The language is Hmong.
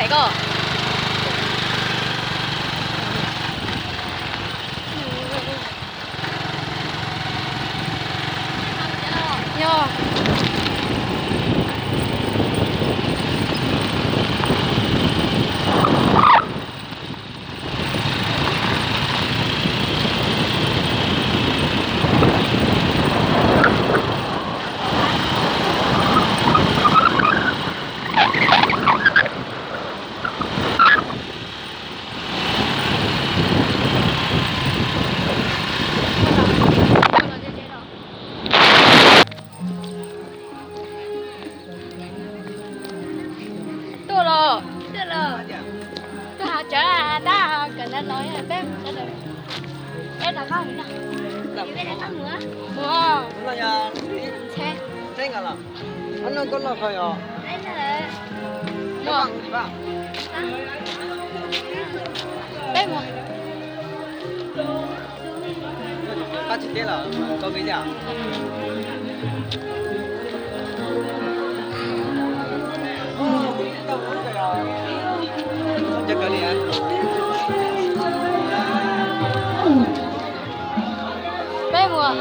Koj. Yog. Tuaj los, tuaj los. Tuaj hauv tsev tab kawm ntawv los peb mus sawv daws. Peb rov qab mus no. Mus. Ntxhe. Peb mus. Peb mus.